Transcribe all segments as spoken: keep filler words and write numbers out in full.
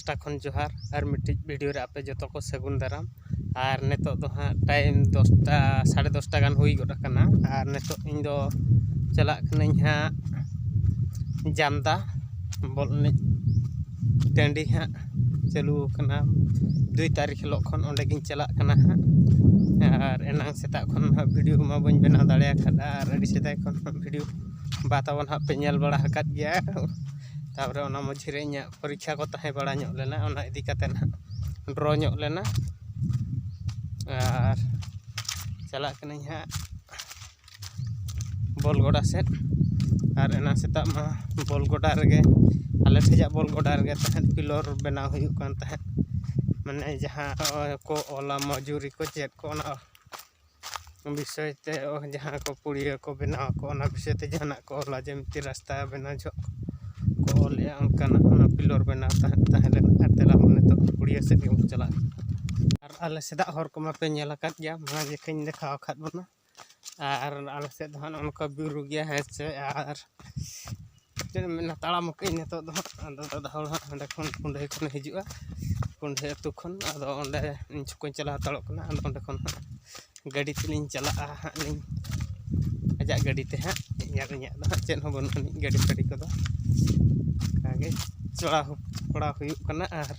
ᱯᱟᱦᱴᱟ ᱠᱷᱚᱱ ᱡᱚᱦᱟᱨ ᱟᱨ ᱢᱤᱫᱴᱤᱡ ᱵᱷᱤᱰᱤᱭᱳ ᱨᱮ ᱟᱯᱮ ᱡᱚᱛᱚ ᱠᱚ ᱥᱟᱹᱜᱩᱱ ᱫᱟᱨᱟᱢ᱾ ᱟᱨ ᱱᱤᱛᱚᱜ ᱫᱚ ᱦᱟᱸᱜ ᱴᱟᱭᱤᱢ ᱫᱚᱥᱴᱟ, ᱥᱟᱲᱮ ᱫᱚᱥᱴᱟ ᱜᱟᱱ ᱦᱩᱭ ᱜᱚᱫ ᱟᱠᱟᱱᱟ᱾ ᱟᱨ ᱱᱤᱛᱚᱜ ᱤᱧ ᱫᱚ ᱪᱟᱞᱟᱜ ᱠᱟᱹᱱᱟᱹᱧ ᱦᱟᱸᱜ ᱡᱟᱢᱫᱟ ᱵᱚᱞ ᱮᱱᱮᱡ ᱴᱟᱺᱰᱤ ᱦᱟᱸᱜ ᱪᱟᱹᱞᱩ ᱟᱠᱟᱱᱟ ᱫᱩᱭ ᱛᱟᱹᱨᱤᱠᱷ ᱦᱤᱞᱳᱜ ᱠᱷᱚᱱ, ᱚᱸᱰᱮ ᱜᱤᱧ ᱪᱟᱞᱟᱜ ᱠᱟᱱᱟ ᱦᱟᱸᱜ᱾ ᱟᱨ ᱮᱱᱟᱝ ᱥᱮᱛᱟᱜ ᱠᱷᱚᱱ ᱦᱟᱸᱜ ᱵᱷᱤᱰᱤᱭᱳ ᱢᱟ ᱵᱟᱹᱧ ᱵᱮᱱᱟᱣ ᱫᱟᱲᱮ ᱟᱠᱟᱫᱟ, ᱟᱨ ᱟᱹᱰᱤ ᱥᱮᱫᱟᱭ ᱠᱷᱚᱱ ᱦᱟᱸᱜ ᱵᱷᱤᱰᱤᱭᱳ ᱵᱟ ᱛᱟᱵᱚᱱ ᱦᱟᱸᱜ ᱯᱮ ᱧᱮᱞ ᱵᱟᱲᱟ ᱟᱠᱟᱫ ᱜᱮᱭᱟ᱾ ᱛᱟᱯᱚᱨᱮ ᱚᱱᱟ ᱢᱚᱫᱽᱫᱷᱮ ᱨᱮ ᱤᱧᱟᱹᱜ ᱯᱚᱨᱤᱠᱠᱷᱟ ᱠᱚ ᱛᱟᱦᱮᱸ ᱵᱟᱲᱟ ᱧᱚᱜ ᱞᱮᱱᱟ, ᱚᱱᱟ ᱤᱫᱤ ᱠᱟᱛᱮᱫ ᱦᱟᱸᱜ ᱰᱨᱚ ᱧᱚᱜ ᱞᱮᱱᱟ᱾ ᱟᱨ ᱪᱟᱞᱟᱜ ᱠᱟᱹᱱᱟᱹᱧ ᱦᱟᱸᱜ ᱵᱚᱞ ᱜᱚᱰᱟ ᱥᱮᱫ᱾ ᱟᱨ ᱮᱱᱟᱝ ᱥᱮᱛᱟᱜ ᱢᱟ ᱵᱚᱞ ᱜᱚᱰᱟ ᱨᱮᱜᱮ, ᱟᱞᱮ ᱴᱷᱮᱡᱟᱜ ᱵᱚᱞ ᱜᱚᱰᱟ ᱨᱮᱜᱮ ᱛᱟᱦᱮᱸᱫ ᱯᱤᱞᱚᱨ ᱵᱮᱱᱟᱣ ᱦᱩᱭᱩᱜ ᱠᱟᱱ ᱛᱟᱦᱮᱸᱫ᱾ ᱢᱟᱱᱮ ᱡᱟᱦᱟᱸ ᱠᱚ ᱚᱞᱟ ᱢᱚᱡᱩᱨᱤ ᱠᱚ ᱪᱮᱫ ᱠᱚ, ᱚᱱᱟ ᱵᱤᱥᱚᱭ ᱛᱮ ᱡᱟᱦᱟᱸ ᱠᱚ ᱯᱩᱲᱤᱭᱟᱹ ᱠᱚ ᱵᱮᱱᱟᱣ ᱟᱠᱚ, ᱚᱱᱟ ᱵᱤᱥᱚᱭ ᱛᱮ ᱡᱟᱦᱟᱱᱟᱜ ᱠᱚ ᱚᱞᱟ, ᱡᱮᱢᱛᱤ ᱨᱟᱥᱛᱟ ᱵᱮᱱᱟᱣ ᱡᱚᱦᱚᱜ ᱠᱚ ᱚᱞᱮᱜᱼᱟ, ᱚᱱᱠᱟᱱᱟᱜ ᱚᱱᱟ ᱯᱤᱞᱚᱨ ᱵᱮᱱᱟᱣ ᱛᱟᱦᱮᱸ ᱛᱟᱦᱮᱸ ᱞᱮᱱᱟ᱾ ᱟᱨ ᱫᱮᱞᱟ ᱵᱚᱱ ᱱᱤᱛᱚᱜ ᱯᱩᱲᱤᱭᱟᱹ ᱥᱮᱫ ᱜᱮᱵᱚᱱ ᱪᱟᱞᱟᱜᱼᱟ᱾ ᱟᱨ ᱟᱞᱮ ᱥᱮᱫᱟᱜ ᱦᱚᱨ ᱠᱚᱢᱟ ᱯᱮ ᱧᱮᱞ ᱟᱠᱟᱫ ᱜᱮᱭᱟ, ᱢᱟᱲᱟᱝ ᱡᱚᱠᱷᱚᱱ ᱤᱧ ᱫᱮᱠᱷᱟᱣ ᱟᱠᱟᱫ ᱵᱚᱱᱟ᱾ ᱟᱨ ᱟᱞᱮ ᱥᱮᱫ ᱫᱚ ᱦᱟᱸᱜ ᱱᱚᱜᱼᱚ ᱱᱚᱝᱠᱟ ᱵᱩᱨᱩ ᱜᱮᱭᱟ, ᱦᱮᱸ ᱥᱮ᱾ ᱟᱨ ᱪᱮᱫ ᱮᱢ ᱢᱮᱱᱟ, ᱛᱟᱲᱟᱢ ᱟᱠᱟᱫᱟᱹᱧ ᱱᱤᱛᱚᱜ ᱫᱚ ᱦᱟᱸᱜ᱾ ᱟᱫᱚ ᱫᱟᱫᱟ ᱦᱚᱲ ᱦᱟᱸᱜ ᱦᱟᱸᱰᱮ ᱠᱷᱚᱱ ᱠᱩᱸᱰᱟᱹᱭ ᱠᱷᱚᱱᱮ ᱦᱤᱡᱩᱜᱼᱟ, ᱠᱩᱸᱰᱟᱹᱭ ᱟᱹᱛᱩ ᱠᱷᱚᱱ᱾ ᱟᱫᱚ ᱚᱸᱰᱮ ᱤᱧ ᱪᱚᱠᱚᱧ ᱪᱟᱞᱟᱣ ᱦᱟᱛᱟᱲᱚᱜ ᱠᱟᱱᱟ᱾ ᱟᱫᱚ ᱚᱸᱰᱮ ᱠᱷᱚᱱ ᱦᱟᱸᱜ ᱜᱟᱹᱰᱤ ᱛᱮᱞᱤᱧ ᱪᱟᱞᱟᱜᱼᱟ ᱦᱟᱸᱜ ᱞᱤᱧ, ᱟᱡᱟᱜ ᱜᱟᱹᱰᱤ ᱛᱮ ᱦᱟᱸᱜ᱾ ᱤᱧᱟᱹᱜ, ᱤᱧᱟᱹᱜ ᱫᱚ ᱦᱟᱸᱜ ᱪᱮᱫ ᱦᱚᱸ ᱵᱟᱹᱱᱩᱜ ᱟᱹᱱᱤᱡ ᱜᱟᱹᱰᱤ ᱯᱷᱟᱹᱰᱤ ᱠᱚᱫᱚ᱾ ᱚᱱᱠᱟᱜᱮ ᱪᱚᱲᱟ ᱦᱚ-, ᱠᱚᱲᱟ ᱦᱩᱭᱩᱜ ᱠᱟᱱᱟ᱾ ᱟᱨ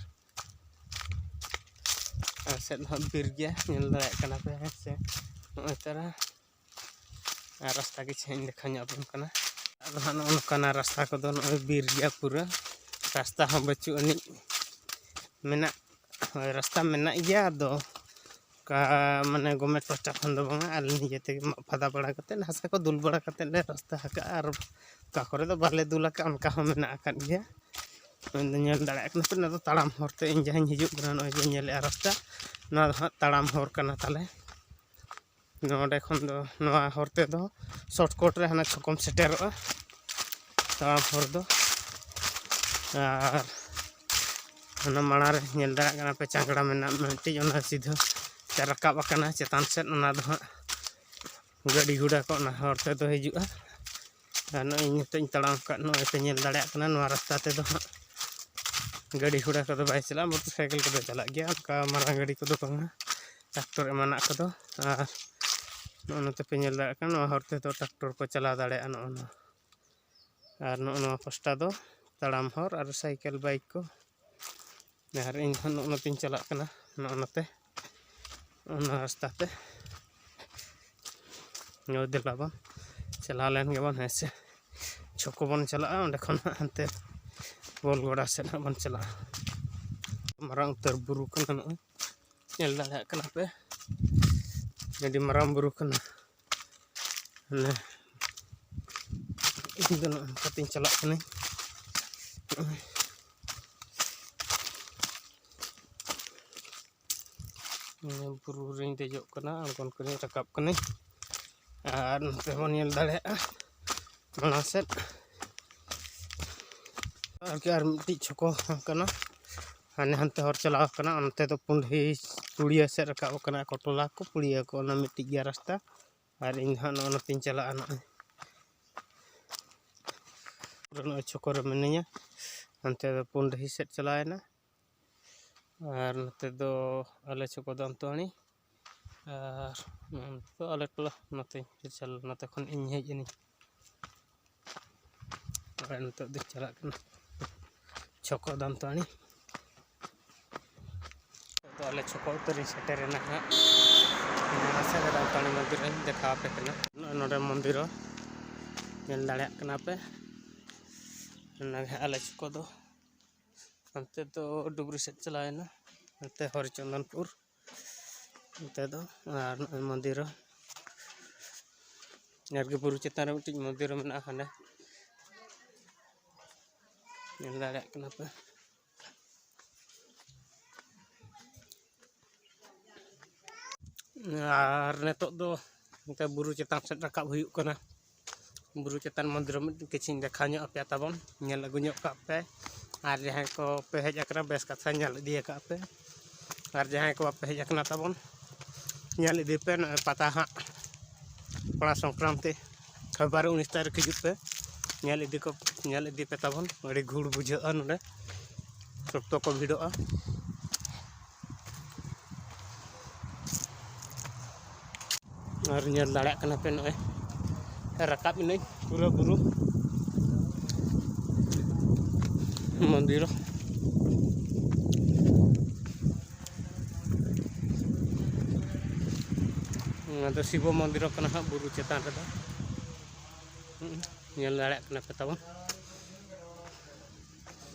ᱟᱞᱮ ᱥᱮᱫ ᱫᱚ ᱦᱟᱸᱜ ᱵᱤᱨ ᱜᱮᱭᱟ, ᱧᱮᱞ ᱫᱟᱲᱮᱭᱟᱜ ᱠᱟᱱᱟ ᱯᱮ, ᱦᱮᱸ ᱥᱮ᱾ ᱱᱚᱜᱼᱚᱭ ᱛᱟᱨᱟ ᱟᱨ ᱨᱟᱥᱛᱟ ᱜᱮ ᱪᱮᱫ ᱤᱧ ᱫᱮᱠᱷᱟᱣ ᱧᱚᱜ ᱟᱵᱚᱱ ᱠᱟᱱᱟ᱾ ᱟᱫᱚ ᱦᱟᱸᱜ ᱱᱚᱜᱼᱚ ᱱᱚᱝᱠᱟᱱᱟᱜ ᱨᱟᱥᱛᱟ ᱠᱚᱫᱚ ᱱᱚᱜᱼᱚᱭ ᱵᱤᱨ ᱜᱮᱭᱟ ᱯᱩᱨᱟᱹ, ᱨᱟᱥᱛᱟ ᱦᱚᱸ ᱵᱟᱹᱪᱩᱜ ᱟᱹᱱᱤᱡ᱾ ᱢᱮᱱᱟᱜ, ᱦᱳᱭ, ᱨᱟᱥᱛᱟ ᱢᱮᱱᱟᱜ ᱜᱮᱭᱟ, ᱟᱫᱚ ᱚᱱᱠᱟ ᱢᱟᱱᱮ ᱜᱚᱵᱷᱢᱮᱱᱴ ᱯᱟᱦᱴᱟ ᱠᱷᱚᱱ ᱫᱚ ᱵᱟᱝᱟ, ᱟᱞᱮ ᱱᱤᱡᱮ ᱛᱮᱜᱮ ᱢᱟᱜ ᱯᱷᱟᱫᱟ ᱵᱟᱲᱟ ᱠᱟᱛᱮᱫ, ᱦᱟᱥᱟ ᱠᱚ ᱫᱩᱞ ᱵᱟᱲᱟ ᱠᱟᱛᱮᱫ ᱞᱮ ᱨᱟᱥᱛᱟ ᱟᱠᱟᱫᱼᱟ᱾ ᱟᱨ ᱚᱠᱟ ᱠᱚᱨᱮ ᱫᱚ ᱵᱟᱞᱮ ᱫᱩᱞ ᱟᱠᱟᱫ, ᱚᱱᱠᱟ ᱦᱚᱸ ᱢᱮᱱᱟᱜ ᱟᱠᱟᱫ ᱜᱮᱭᱟ᱾ ᱢᱮᱱᱫᱚ ᱧᱮᱞ ᱫᱟᱲᱮᱭᱟᱜ ᱠᱟᱱᱟ ᱯᱮ, ᱱᱚᱣᱟ ᱫᱚ ᱛᱟᱲᱟᱢ ᱦᱚᱨ ᱛᱮ ᱤᱧ ᱡᱟᱦᱟᱸᱧ ᱦᱤᱡᱩᱜ ᱠᱟᱱᱟ, ᱱᱚᱜᱼᱚᱭ ᱵᱮᱱ ᱧᱮᱞᱮᱫᱼᱟ ᱨᱟᱥᱛᱟ, ᱱᱚᱣᱟ ᱫᱚ ᱦᱟᱸᱜ ᱛᱟᱲᱟᱢ ᱦᱚᱨ ᱠᱟᱱᱟ ᱛᱟᱞᱮ᱾ ᱱᱚᱰᱮ ᱠᱷᱚᱱ ᱫᱚ, ᱱᱚᱣᱟ ᱦᱚᱨ ᱛᱮᱫᱚ ᱥᱚᱨᱴ ᱠᱚᱴ ᱨᱮ ᱦᱟᱱᱟ ᱪᱷᱚᱠᱚᱢ ᱥᱮᱴᱮᱨᱚᱜᱼᱟ, ᱛᱟᱲᱟᱢ ᱦᱚᱨ ᱫᱚ᱾ ᱟᱨ ᱚᱱᱟ ᱢᱟᱲᱟᱝ ᱨᱮ ᱧᱮᱞ ᱫᱟᱲᱮᱭᱟᱜ ᱠᱟᱱᱟ ᱯᱮ, ᱪᱟᱝᱜᱲᱟ ᱢᱮᱱᱟᱜ ᱢᱤᱫᱴᱤᱡ, ᱚᱱᱟ ᱥᱤᱫᱷᱟᱹ ᱛᱮ ᱨᱟᱠᱟᱵ ᱟᱠᱟᱱᱟ ᱪᱮᱛᱟᱱ ᱥᱮᱫ᱾ ᱚᱱᱟ ᱫᱚ ᱦᱟᱸᱜ ᱜᱟᱹᱰᱤ ᱜᱷᱚᱲᱟ ᱠᱚ ᱚᱱᱟ ᱦᱚᱨ ᱛᱮᱫᱚ ᱦᱤᱡᱩᱜᱼᱟ᱾ ᱟᱨ ᱱᱚᱜᱼᱚᱭ ᱱᱤᱛᱚᱜ ᱤᱧ ᱛᱟᱲᱟᱢ ᱟᱠᱟᱫ, ᱱᱚᱜᱼᱚᱭ ᱯᱮ ᱧᱮᱞ ᱫᱟᱲᱮᱭᱟᱜ ᱠᱟᱱᱟ, ᱱᱚᱣᱟ ᱨᱟᱥᱛᱟ ᱛᱮᱫᱚ ᱦᱟᱸᱜ ᱜᱟᱹᱰᱤ ᱜᱷᱚᱲᱟ ᱠᱚᱫᱚ ᱵᱟᱭ ᱪᱟᱞᱟᱜᱼᱟ, ᱢᱚᱴᱚᱨ ᱥᱟᱭᱠᱮᱞ ᱠᱚᱫᱚ ᱪᱟᱞᱟᱜ ᱜᱮᱭᱟ, ᱚᱱᱠᱟ ᱢᱟᱨᱟᱝ ᱜᱟᱹᱰᱤ ᱠᱚᱫᱚ ᱵᱟᱝᱟ, ᱴᱨᱟᱠᱴᱚᱨ ᱮᱢᱟᱱᱟᱜ ᱠᱚᱫᱚ᱾ ᱟᱨ ᱱᱚᱜᱼᱚ ᱱᱚᱛᱮ ᱯᱮ ᱧᱮᱞ ᱫᱟᱲᱮᱭᱟᱜ ᱠᱟᱱᱟ, ᱱᱚᱣᱟ ᱦᱚᱨ ᱛᱮᱫᱚ ᱴᱨᱟᱠᱴᱚᱨ ᱠᱚ ᱪᱟᱞᱟᱣ ᱫᱟᱲᱮᱭᱟᱜᱼᱟ ᱱᱚᱜᱼᱚ ᱱᱚᱣᱟ᱾ ᱟᱨ ᱱᱚᱜᱼᱚ ᱱᱚᱣᱟ ᱯᱟᱥᱴᱟ ᱫᱚ ᱛᱟᱲᱟᱢ ᱦᱚᱨ ᱟᱨ ᱥᱟᱭᱠᱮᱞ ᱵᱟᱭᱤᱠ ᱠᱚ᱾ ᱟᱨ ᱤᱧ ᱦᱚᱸ ᱱᱚᱜᱼᱚ ᱱᱚᱛᱮᱧ ᱪᱟᱞᱟᱜ ᱠᱟᱱᱟ, ᱱᱚᱜᱼᱚ ᱱᱚᱛᱮ, ᱚᱱᱟ ᱨᱟᱥᱛᱟ ᱛᱮ᱾ ᱱᱚᱣᱟ ᱫᱮᱞᱟ ᱵᱚᱱ ᱪᱟᱞᱟᱣ ᱞᱮᱱ ᱜᱮᱵᱚᱱ, ᱦᱮᱸ ᱥᱮ᱾ ᱪᱷᱚᱠᱚ ᱵᱚᱱ ᱪᱟᱞᱟᱜᱼᱟ, ᱚᱸᱰᱮ ᱠᱷᱚᱱ ᱦᱟᱸᱜ ᱦᱟᱱᱛᱮ ᱵᱚᱞᱜᱚᱲᱟ ᱥᱮᱫ ᱦᱟᱸᱜ ᱵᱚᱱ ᱪᱟᱞᱟᱜᱼᱟ᱾ ᱢᱟᱨᱟᱝ ᱩᱛᱟᱹᱨ ᱵᱩᱨᱩ ᱠᱟᱱᱟ ᱱᱚᱜᱼᱚᱭ, ᱧᱮᱞ ᱫᱟᱲᱮᱭᱟᱜ ᱠᱟᱱᱟ ᱯᱮ, ᱟᱹᱰᱤ ᱢᱟᱨᱟᱝ ᱵᱩᱨᱩ ᱠᱟᱱᱟ᱾ ᱢᱟᱱᱮ ᱤᱧ ᱫᱚ ᱱᱚᱜᱼᱚ ᱱᱚᱝᱠᱟ ᱛᱤᱧ ᱪᱟᱞᱟᱜ ᱠᱟᱹᱱᱟᱹᱧ᱾ ᱱᱚᱜᱼᱚᱭ ᱱᱤᱭᱟᱹ ᱵᱩᱨᱩ ᱨᱤᱧ ᱫᱮᱡᱚᱜ ᱠᱟᱱᱟ, ᱟᱬᱜᱚᱱ ᱠᱟᱹᱱᱟᱹᱧ, ᱨᱟᱠᱟᱵ ᱠᱟᱹᱱᱟᱹᱧ᱾ ᱟᱨ ᱱᱚᱛᱮ ᱵᱚᱱ ᱧᱮᱞ ᱫᱟᱲᱮᱭᱟᱜᱼᱟ ᱢᱟᱲᱟᱝ ᱥᱮᱫ ᱟᱨᱠᱤ ᱟᱨ ᱢᱤᱫᱴᱤᱡ ᱪᱷᱚᱠᱚ ᱠᱟᱱᱟ, ᱦᱟᱱᱮ ᱦᱟᱱᱛᱮ ᱦᱚᱨ ᱪᱟᱞᱟᱣ ᱠᱟᱱᱟ, ᱚᱱᱛᱮ ᱫᱚ ᱯᱩᱸᱰᱦᱤ ᱯᱩᱲᱤᱭᱟᱹ ᱥᱮᱫ ᱨᱟᱠᱟᱵ ᱠᱟᱱᱟ ᱠᱚ, ᱴᱚᱞᱟ ᱠᱚ ᱯᱩᱲᱤᱭᱟᱹ ᱠᱚ, ᱚᱱᱟ ᱢᱤᱫᱴᱤᱡ ᱜᱮᱭᱟ ᱨᱟᱥᱛᱟ᱾ ᱟᱨ ᱤᱧ ᱫᱚ ᱦᱟᱸᱜ ᱱᱚᱜᱼᱚ ᱱᱚᱛᱮᱧ ᱪᱟᱞᱟᱜᱼᱟ, ᱱᱚᱜᱼᱚᱭ ᱱᱚᱜᱼᱚᱭ ᱪᱷᱚᱠᱚ ᱨᱮ ᱢᱤᱱᱟᱹᱧᱟ, ᱦᱟᱱᱛᱮ ᱫᱚ ᱯᱩᱸᱰᱦᱤ ᱥᱮᱫ ᱪᱟᱞᱟᱣᱮᱱᱟ᱾ ᱟᱨ ᱱᱚᱛᱮ ᱫᱚ ᱟᱞᱮ ᱪᱷᱚᱠᱚ ᱫᱚ ᱟᱢᱛᱚᱣᱟᱲᱤ᱾ ᱟᱨ ᱱᱚᱛᱮ ᱫᱚ ᱟᱞᱮ ᱴᱚᱞᱟ, ᱱᱚᱛᱮ ᱪᱟᱞ-, ᱱᱚᱛᱮ ᱠᱷᱚᱱ ᱤᱧ ᱦᱮᱡ ᱮᱱᱟᱹᱧ᱾ ᱟᱨ ᱱᱤᱛᱚᱜ ᱫᱚᱧ ᱪᱟᱞᱟᱜ ᱠᱟᱱᱟ ᱪᱷᱚᱠᱚ ᱫᱟᱢᱛᱟᱲᱤ᱾ ᱱᱤᱛᱚᱜ ᱫᱚ ᱟᱞᱮ ᱪᱷᱚᱠᱚ ᱩᱛᱟᱹᱨᱤᱧ ᱥᱮᱴᱮᱨᱮᱱᱟ ᱦᱟᱸᱜ᱾ ᱱᱟᱥᱮ ᱜᱮ ᱫᱟᱢᱛᱟᱲᱤ ᱢᱚᱱᱫᱤᱨ ᱨᱤᱧ ᱫᱮᱠᱷᱟᱣ ᱟᱯᱮ ᱠᱟᱱᱟ᱾ ᱱᱚᱜᱼᱚᱭ ᱱᱚᱰᱮ ᱢᱚᱱᱫᱤᱨ ᱦᱚᱸ ᱧᱮᱞ ᱫᱟᱲᱮᱭᱟᱜ ᱠᱟᱱᱟ ᱯᱮ᱾ ᱚᱱᱟᱜᱮ ᱦᱟᱸᱜ ᱟᱞᱮ ᱪᱷᱚᱠᱚ ᱫᱚ᱾ ᱦᱟᱱᱛᱮ ᱫᱚ ᱰᱩᱵᱽᱨᱤ ᱥᱮᱫ ᱪᱟᱞᱟᱣᱮᱱᱟ, ᱦᱟᱱᱛᱮ ᱦᱚᱨᱤᱪᱚᱱᱫᱚᱱᱯᱩᱨ᱾ ᱚᱱᱛᱮ ᱫᱚ ᱟᱨ ᱱᱚᱜᱼᱚᱭ ᱢᱚᱱᱫᱤᱨ ᱦᱚᱸ᱾ ᱟᱨᱜᱮ ᱵᱩᱨᱩ ᱪᱮᱛᱟᱱ ᱨᱮ ᱢᱤᱫᱴᱤᱡ ᱢᱚᱱᱫᱤᱨ ᱦᱚᱸ ᱢᱮᱱᱟᱜᱼᱟ, ᱦᱟᱸᱰᱮ ᱧᱮᱞ ᱫᱟᱲᱮᱭᱟᱜ ᱠᱟᱱᱟ ᱯᱮ᱾ ᱟᱨ ᱱᱤᱛᱚᱜ ᱫᱚ ᱱᱚᱛᱮ ᱵᱩᱨᱩ ᱪᱮᱛᱟᱱ ᱥᱮᱫ ᱨᱟᱠᱟᱵ ᱦᱩᱭᱩᱜ ᱠᱟᱱᱟ᱾ ᱵᱩᱨᱩ ᱪᱮᱛᱟᱱ ᱢᱚᱱᱫᱤᱨ ᱦᱚᱸ ᱢᱤᱫᱴᱤᱡ ᱠᱤᱪᱷᱤᱧ ᱫᱮᱠᱷᱟᱣ ᱧᱚᱜ ᱟᱯᱮᱭᱟ ᱛᱟᱵᱚᱱ, ᱧᱮᱞ ᱟᱹᱜᱩ ᱧᱚᱜ ᱠᱟᱜ ᱯᱮ᱾ ᱟᱨ ᱡᱟᱦᱟᱸᱭ ᱠᱚ ᱯᱮ ᱦᱮᱡ ᱟᱠᱟᱱᱟ, ᱵᱮᱥ ᱠᱟᱛᱷᱟ, ᱧᱮᱞ ᱤᱫᱤ ᱟᱠᱟᱫ ᱯᱮ᱾ ᱟᱨ ᱡᱟᱦᱟᱸᱭ ᱠᱚ ᱵᱟᱯᱮ ᱦᱮᱡ ᱟᱠᱟᱱᱟ ᱛᱟᱵᱚᱱ, ᱧᱮᱞ ᱤᱫᱤ ᱯᱮ᱾ ᱱᱚᱜᱼᱚᱭ ᱯᱟᱛᱟ ᱦᱟᱸᱜ ᱯᱟᱲᱟ ᱥᱚᱝᱠᱨᱟᱱᱛᱤ ᱯᱷᱮᱵᱽᱨᱩᱣᱟᱨᱤ ᱩᱱᱤᱥ ᱛᱟᱹᱨᱤᱠᱷ ᱦᱤᱡᱩᱜ ᱯᱮ, ᱧᱮᱞ ᱤᱫᱤ ᱠᱚ, ᱧᱮᱞ ᱤᱫᱤ ᱯᱮ ᱛᱟᱵᱚᱱ, ᱟᱹᱰᱤ ᱜᱷᱩᱲ ᱵᱩᱡᱷᱟᱹᱜᱼᱟ ᱱᱚᱰᱮ᱾ ᱚᱠᱛᱚ ᱠᱚ ᱵᱷᱤᱲᱚᱜᱼᱟ᱾ ᱟᱨ ᱧᱮᱞ ᱫᱟᱲᱮᱭᱟᱜ ᱠᱟᱱᱟ ᱯᱮ, ᱱᱚᱜᱼᱚᱭ ᱨᱟᱠᱟᱵ ᱮᱱᱟᱹᱧ ᱯᱩᱨᱟᱹ ᱵᱩᱨᱩ ᱢᱚᱱᱫᱤᱨ᱾ ᱱᱚᱣᱟ ᱫᱚ ᱥᱤᱵᱚ ᱢᱚᱱᱫᱤᱨ ᱠᱟᱱᱟ ᱦᱟᱸᱜ, ᱵᱩᱨᱩ ᱪᱮᱛᱟᱱ ᱨᱮᱫᱚ᱾ ᱦᱩᱸ, ᱧᱮᱞ ᱫᱟᱲᱮᱭᱟᱜ ᱠᱟᱱᱟ ᱯᱮ ᱛᱟᱵᱚᱱ᱾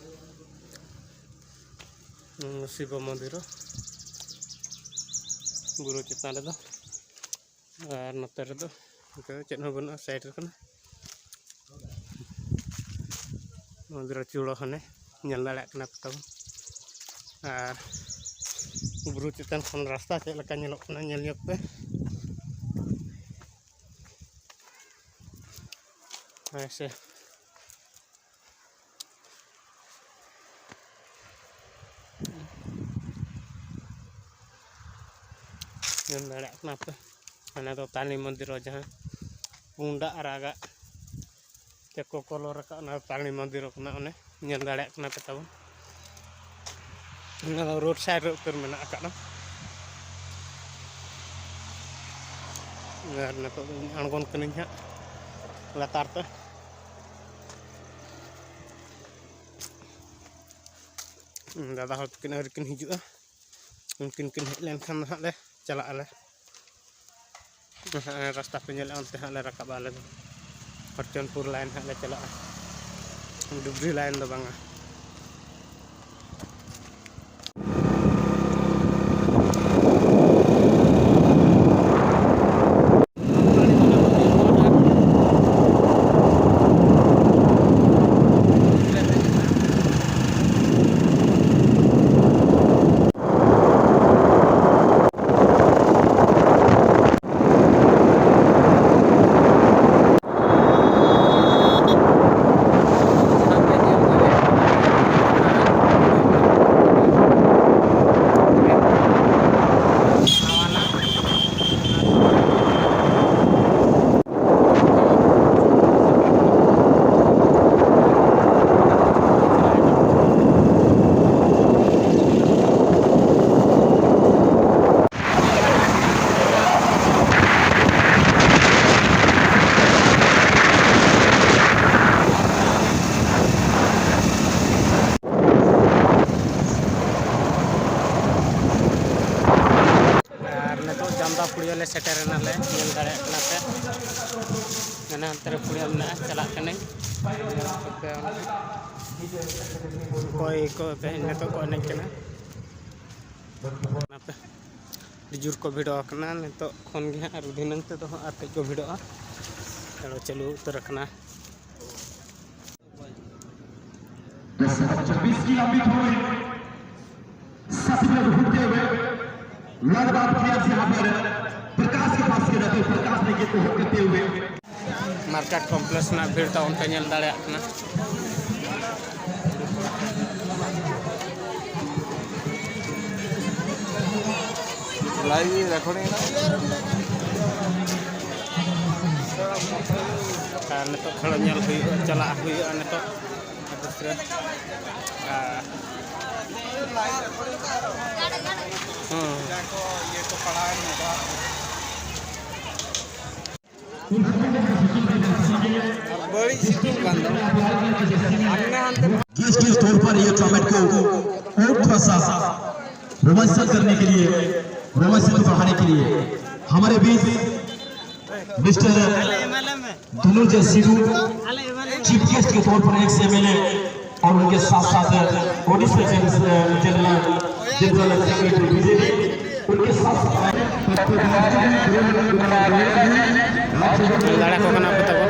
ᱦᱩᱸ, ᱥᱤᱵᱚ ᱢᱚᱱᱫᱤᱨ ᱵᱩᱨᱩ ᱪᱮᱛᱟᱱ ᱨᱮᱫᱚ᱾ ᱟᱨ ᱱᱚᱛᱮ ᱨᱮᱫᱚ ᱚᱱᱠᱟ ᱪᱮᱫ ᱦᱚᱸ ᱵᱟᱹᱱᱩᱜᱼᱟ, ᱥᱟᱭᱤᱰ ᱨᱮ ᱠᱟᱱᱟ᱾ ᱢᱚᱱᱫᱤᱨ ᱪᱩᱲᱟᱹ ᱦᱟᱱᱮ ᱧᱮᱞ ᱫᱟᱲᱮᱭᱟᱜ ᱠᱟᱱᱟ ᱯᱮ ᱛᱟᱵᱚᱱ᱾ ᱟᱨ ᱵᱩᱨᱩ ᱪᱮᱛᱟᱱ ᱠᱷᱚᱱ ᱨᱟᱥᱛᱟ ᱪᱮᱫ ᱞᱮᱠᱟ ᱧᱮᱞᱚᱜ ᱠᱟᱱᱟ, ᱧᱮᱞ ᱧᱚᱜ ᱯᱮ᱾ ᱦᱮᱸ ᱥᱮ᱾ ᱧᱮᱞ ᱫᱟᱲᱮᱭᱟᱜ ᱠᱟᱱᱟ ᱯᱮ, ᱦᱟᱱᱟ ᱫᱚ ᱛᱟᱞᱤ ᱢᱚᱱᱫᱤᱨ, ᱡᱟᱦᱟᱸ ᱯᱩᱸᱰᱟᱜ ᱟᱨᱟᱜᱟᱜ ᱪᱮᱫ ᱠᱚ ᱠᱚᱞᱚᱨ ᱟᱠᱟᱫ, ᱚᱱᱟ ᱫᱚ ᱛᱟᱞᱤ ᱢᱚᱱᱫᱤᱨ ᱠᱟᱱᱟ᱾ ᱚᱱᱮ ᱧᱮᱞ ᱫᱟᱲᱮᱭᱟᱜ ᱠᱟᱱᱟ ᱯᱮ ᱛᱟᱵᱚᱱ, ᱚᱱᱟ ᱫᱚ ᱨᱳᱰ ᱥᱟᱭᱤᱰ ᱨᱮ ᱩᱛᱟᱹᱨ ᱢᱮᱱᱟᱜ ᱟᱠᱟᱫᱟ᱾ ᱟᱨ ᱱᱤᱛᱚᱜ ᱫᱚ ᱤᱧ ᱟᱬᱜᱚᱱ ᱠᱟᱹᱱᱟᱹᱧ ᱦᱟᱸᱜ ᱞᱟᱛᱟᱨ ᱛᱮ᱾ ᱫᱟᱫᱟ ᱦᱚᱲ ᱛᱟᱹᱠᱤᱱ ᱟᱹᱣᱨᱤ ᱠᱤᱱ ᱦᱤᱡᱩᱜᱼᱟ, ᱩᱱᱠᱤᱱ ᱠᱤᱱ ᱦᱮᱡ ᱞᱮᱱᱠᱷᱟᱱ ᱫᱚ ᱦᱟᱸᱜ ᱞᱮ ᱪᱟᱞᱟᱜ ᱟᱞᱮ᱾ ᱦᱟᱸᱜ ᱨᱟᱥᱛᱟ ᱯᱮ ᱧᱮᱞᱮᱫᱼᱟ, ᱚᱱᱛᱮ ᱦᱟᱸᱜ ᱞᱮ ᱨᱟᱠᱟᱵᱼᱟ ᱟᱞᱮ ᱫᱚ, ᱦᱚᱨᱪᱚᱱᱯᱩᱨ ᱞᱟᱭᱤᱱ ᱦᱟᱸᱜ ᱞᱮ ᱪᱟᱞᱟᱜᱼᱟ, ᱰᱩᱵᱽᱨᱤ ᱞᱟᱭᱤᱱ ᱫᱚ ᱵᱟᱝᱟ᱾ ᱥᱮᱴᱮᱨ ᱮᱱᱟᱞᱮ, ᱧᱮᱞ ᱫᱟᱲᱮᱭᱟᱜ ᱠᱟᱱᱟ ᱯᱮ᱾ ᱢᱟᱱᱮ ᱦᱟᱱᱛᱮ ᱨᱮ ᱯᱩᱲᱤᱭᱟᱹ ᱢᱮᱱᱟᱜᱼᱟ, ᱪᱟᱞᱟᱜ ᱠᱟᱹᱱᱟᱹᱧ᱾ ᱚᱠᱚᱭ ᱠᱚ ᱛᱮᱦᱮᱧ ᱱᱤᱛᱚᱜ ᱠᱚ ᱮᱱᱮᱡ ᱠᱟᱱᱟ᱾ ᱟᱹᱰᱤ ᱡᱳᱨ ᱠᱚ ᱵᱷᱤᱲᱚᱜ ᱠᱟᱱᱟ ᱱᱤᱛᱚᱜ ᱠᱷᱚᱱ ᱜᱮ ᱦᱟᱸᱜ, ᱟᱨ ᱫᱷᱤᱱᱟᱹᱝ ᱛᱮᱫᱚ ᱦᱟᱸᱜ ᱟᱨ ᱠᱟᱹᱡ ᱠᱚ ᱵᱷᱤᱲᱚᱜᱼᱟ᱾ ᱪᱚᱞᱚ, ᱪᱟᱹᱞᱩ ᱩᱛᱟᱹᱨ ᱟᱠᱟᱱᱟ᱾ छब्बीस की लंबी थ्रो, सतवें घूमते हुए, लगभग प्लेयर्स यहाँ पर प्रकाश के पास खेला थे, प्रकाश ने गेंद को होल्ड करते हुए। ᱢᱟᱨᱠᱮᱴ ᱠᱚᱢᱯᱞᱮᱠᱥ ᱨᱮᱱᱟᱜ ᱵᱷᱤᱲ ᱛᱟᱵᱚᱱ ᱯᱮ ᱧᱮᱞ ᱫᱟᱲᱮᱭᱟᱜ ᱠᱟᱱᱟ᱾ ᱞᱟᱭᱤᱵᱷ ᱨᱮᱠᱚᱨᱰᱤᱝ ᱮᱱᱟ᱾ ᱟᱨ ᱱᱤᱛᱚᱜ ᱠᱷᱮᱞᱳ ᱧᱮᱞ ᱦᱩᱭᱩᱜᱼᱟ, ᱪᱟᱞᱟᱜ ᱦᱩᱭᱩᱜᱼᱟ ᱱᱤᱛᱚᱜ᱾ ᱟᱨ ᱦᱩᱸ᱾ ᱵᱟᱹᱲᱤᱡ ᱥᱤᱛᱩᱝ ᱠᱟᱱ ᱫᱚ᱾ ᱦᱟᱱᱮ ᱦᱟᱱᱛᱮ ᱜᱮᱥᱴ के तौर पर ये टूर्नामेंट को और थोड़ा सा रोमांचक करने के लिए, रोमांचक बढ़ाने के लिए हमारे बीच mister Dhananjay Sidhu, chief guest के तौर पर एक्स एमएलए, और उनके साथ साथ Odisha general, general secretary BJP, उनके साथ साथ ᱫᱟᱲᱮ ᱠᱚ ᱠᱟᱱᱟ ᱯᱮ ᱛᱟᱵᱚᱱ᱾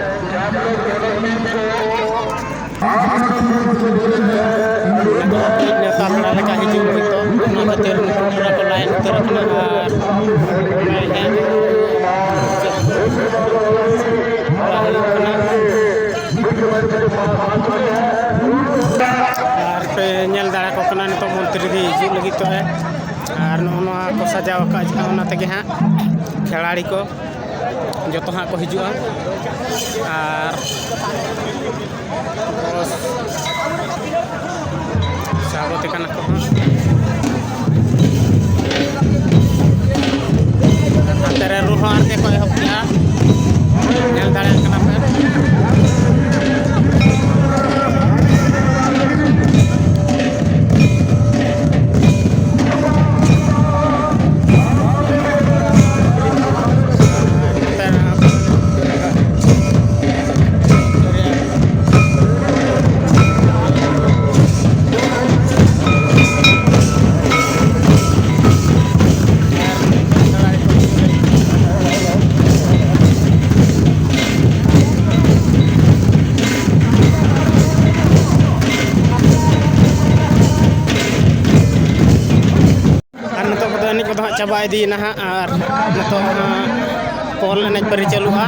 ᱱᱮᱣᱛᱟ ᱯᱮᱲᱟ ᱞᱮᱠᱟ ᱦᱤᱡᱩᱜ ᱦᱚᱭᱛᱳ, ᱚᱱᱟ ᱠᱷᱟᱹᱛᱤᱨ ᱱᱩᱠᱩ ᱯᱮᱲᱟ ᱠᱚ ᱞᱟᱭᱤᱱ ᱩᱛᱟᱹᱨ ᱟᱠᱟᱱᱟ᱾ ᱟᱨ ᱦᱩᱭᱩᱜ ᱠᱟᱱᱟ᱾ ᱟᱨ ᱯᱮ ᱧᱮᱞ ᱫᱟᱲᱮ ᱠᱚ ᱠᱟᱱᱟ ᱱᱤᱛᱚᱜ ᱢᱚᱱᱛᱨᱤ ᱜᱮ ᱦᱤᱡᱩᱜ ᱞᱟᱹᱜᱤᱫ ᱛᱚ, ᱟᱨ ᱱᱚᱜᱼᱚ ᱱᱚᱣᱟ ᱠᱚ ᱥᱟᱡᱟᱣ ᱟᱠᱟᱫ ᱡᱟᱦᱟᱸ, ᱚᱱᱟ ᱛᱮᱜᱮ ᱦᱟᱸᱜ ᱠᱷᱮᱞᱟᱲᱤ ᱠᱚ ᱡᱚᱛᱚ ᱦᱟᱸᱜ ᱠᱚ ᱦᱤᱡᱩᱜᱼᱟ᱾ ᱟᱨ ᱵᱚᱥ ᱥᱟᱵᱚᱛᱮ ᱠᱟᱱᱟ ᱠᱚ ᱦᱟᱸᱜ᱾ ᱱᱚᱛᱮ ᱨᱮ ᱨᱩ ᱦᱚᱸ ᱟᱨ ᱠᱚ ᱮᱦᱚᱵ ᱠᱮᱜᱼᱟ, ᱧᱮᱞ ᱫᱟᱲᱮᱭᱟᱜ ᱠᱟᱱᱟ ᱯᱮ᱾ ᱮᱱᱮᱡ ᱠᱚᱫᱚ ᱦᱟᱸᱜ ᱪᱟᱵᱟ ᱤᱫᱤᱭᱮᱱᱟ ᱦᱟᱸᱜ, ᱟᱨ ᱱᱤᱛᱚᱜ ᱦᱟᱸᱜ ᱯᱚᱞ ᱮᱱᱮᱡ ᱯᱟᱹᱨᱤ ᱪᱟᱹᱞᱩᱜᱼᱟ᱾